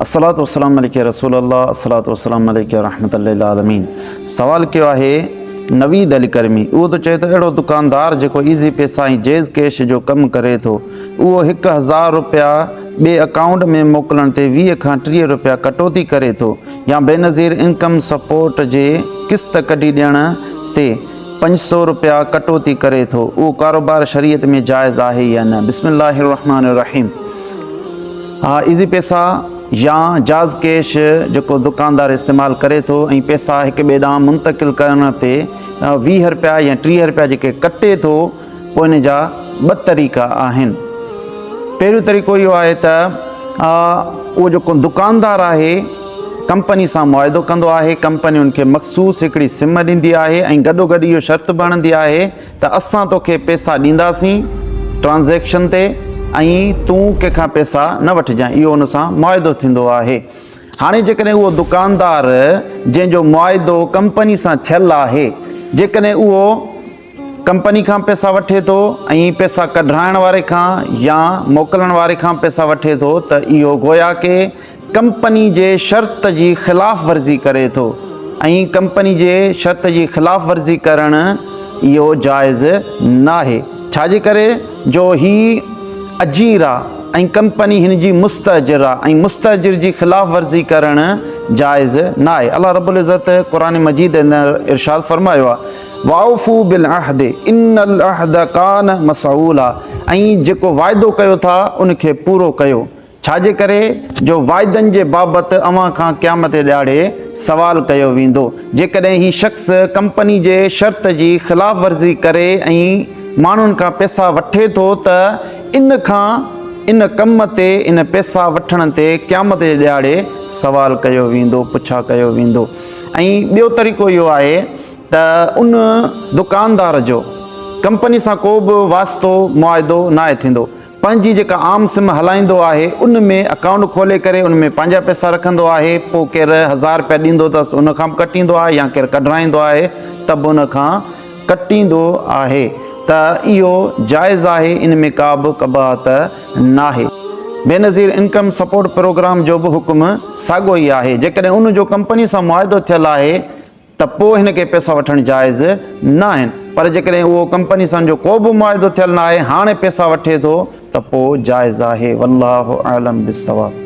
الصلوة والسلام عليک يا رسول الله الصلوة والسلام عليک يا رحمت للعالمين سوال ڪيو آهي نويد علي ڪريمي اهو ٿو چئي ته اهڙو دڪاندار جيڪو ايزي پيسا ۽ جيز ڪيش جو ڪم ڪري ٿو اهو 1000 روپيا ٻئي اڪائونٽ ۾ موڪلڻ تي 20 کان 30 روپيا ڪٽوتي ڪري ٿو يا بينظير انڪم سپورٽ جي قسط ڪڍي ڏيڻ تي 500 روپيا ڪٽوتي ڪري ٿو اهو ڪاروبار شريعت ۾ جائز آهي يا نه بسم الله الرحمن الرحيم ها ايزي پيسا يا جاز ڪيش جيڪو دڪاندار استعمال ڪري ٿو ۽ پيسا هڪ ٻئي ڏانهن منتقل ڪرڻ تي 20 رپيا يا 30 رپيا جيڪي ڪٽي ٿو پوء ان جا ٻه طريقا آهن. پهريون طريقو اهو آهي ته اهو جيڪو دڪاندار آهي ڪمپني سان معاهدو ڪندو آهي ڪمپني ان کي مخصوص هڪڙي سم ڏيندي آهي ۽ گڏوگڏ اهو شرط به هڻندي آهي ته اسان توکي پئسا ڏينداسين ٽرانزيڪشن تي ۽ تون ڪنهن کان پئسا نه وٺجانء اهو ان سان معاهدو ٿيندو آهي. هاڻي جيڪڏهن اهو دڪاندار جنهن جو معاهدو ڪمپني سان ٿيل آهي جيڪڏهن اهو ڪمپني کان پئسا وٺي ٿو ۽ پئسا ڪڍرائڻ واري کان يا موڪلڻ واري کان پئسا وٺي ٿو ته اهو گويا ڪي ڪمپني جي شرط جي خلاف ورزي ڪري ٿو ۽ ڪمپني جي شرط جي خلاف ورزي ڪرڻ اهو جائز ناهي ڇاجي ڪري جو هي اجير آ ۽ ڪمپني هن جي مستاجر آ ۽ مستاجر جي خلاف ورزي ڪرڻ جائز ناهي الله رب العزت قرآن مجيد اندر ارشاد فرمايو آ واوفو بالعهد ان العهد ڪان مسعولا ۽ جيڪو وعدو ڪيو ٿا ان کي پورو ڪيو ڇا جي ڪري جو واعدن جي بابت اوهان کان قيامت جي ڏهاڙي سوال ڪيو ويندو. جيڪڏهن هي شخص ڪمپني جي شرط جي خلاف ورزي ڪري ۽ ماڻهن کان پئسا وٺي ٿو ته ان کان ان ڪم تي ان پئسا وٺڻ تي قيامت جي ڏهاڙي سوال ڪيو ويندو، پڇا ڪيو ويندو. ۽ ٻيو طريقو اهو آهي ته ان دڪاندار جو ڪمپني سان ڪو به واسطو معاهدو ناهي ٿيندو. پنهنجي جيڪا عام سم هلائيندو آهي ان ۾ اڪائونٽ کولي ڪري ان ۾ پنهنجا پئسا رکندو آهي پوء ڪير هزار رپيا ڏيندو اٿس ان کان به ڪٽيندو آهي يا ڪير ڪڍرائيندو آهي ته به ان کان ڪٽيندو آهي ته اهو جائز آهي ان ۾ ڪا به قباحت ناهي. بينظير انڪم سپورٽ پروگرام جو به حڪم ساڳيو ئي آهي جيڪڏهن ان جو ڪمپني سان معاهدو ٿيل آهي ته پوء هن کي پئسا وٺڻ جائز ناهن پر جيڪڏهن اهو ڪمپني سان جو ڪو به معاهدو ٿيل ناهي هاڻي پئسا وٺي ٿو ته پوء جائز آهي والله اعلم بالصواب.